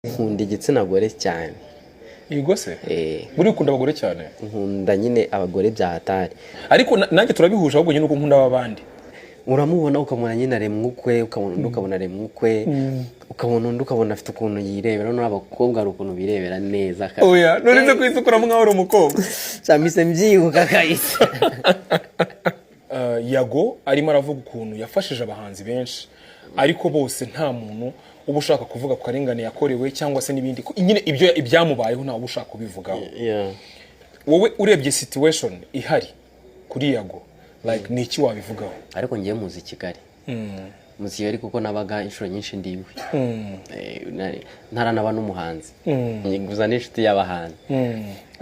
Nkunda igitsina gore cyane. Yego se? Eh. Buriya ukunda abagore cyane? Nkunda nyine abagore bya hatari. Ariko nanjye turabihuje, ahubwo nyine uko nkunda ab'abandi. Uramubona ukabona nyine aremwa ukwe, ukabona undi ukabona aremwa ukwe, ukabona undi ukabona afite ukuntu yirebera. Noneho abakobwa hari ukuntu birebera neza. Oya, none se ku isi ukuramo nkaho uri umukobwa? Mpise mbyibuka kahise. Yago arimo aravuga ukuntu yafashije abahanzi benshi, ariko bose nta muntu uba ushaka kuvuga ku karengane yakorewe cyangwa se n'ibindi. Nyine ibyo ibyamubayeho ntawe uba ushaka kubivugaho. Wowe urebye situation ihari kuri Yago, like, ni iki wabivugaho? Ariko ngiye muzi Kigali, muzi Kigali kuko nabaga inshuro nyinshi ndiwe. Ntaranaba n'umuhanzi, gusa n'inshuti y'abahanzi.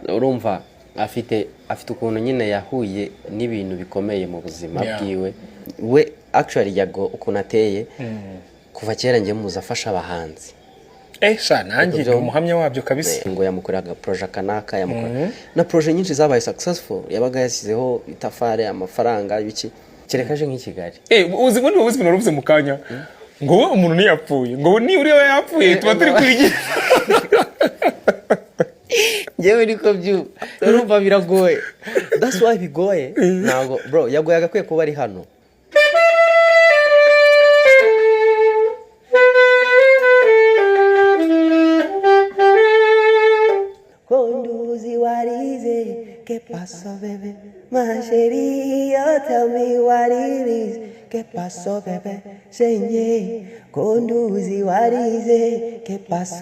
Urumva afite ukuntu nyine yahuye n'ibintu bikomeye mu buzima bwiwe. We actually, Yago ukuntu ateye, kuva kera njye muzi afasha abahanzi. Eh sha, nanjye ndi umuhamya wabyo kabisa. Ngo yamukoreraga projet kanaka, yamukora na projet nyinshi zabaye successful, yabaga yashyizeho itafari, amafaranga, ibiki, kereka aje nk'i Kigali. Eh, uzi ubundi wowe uzi ibintu waruvuze mu kanya ngo we umuntu ntiyapfuye, ngo niba uriya yapfuye tuba turi kubigira. Njyewe niko byumva. Urumva biragoye, that's why bigoye. Ntabwo bro yagoye, agakwiye kuba ari hano. Conduzi, what is it? ¿Qué pasó, bebé? Ma chérie, oh, tell me what it is. ¿Qué pasó, bebé? Señor, conduzi, what is it? ¿Qué pasó?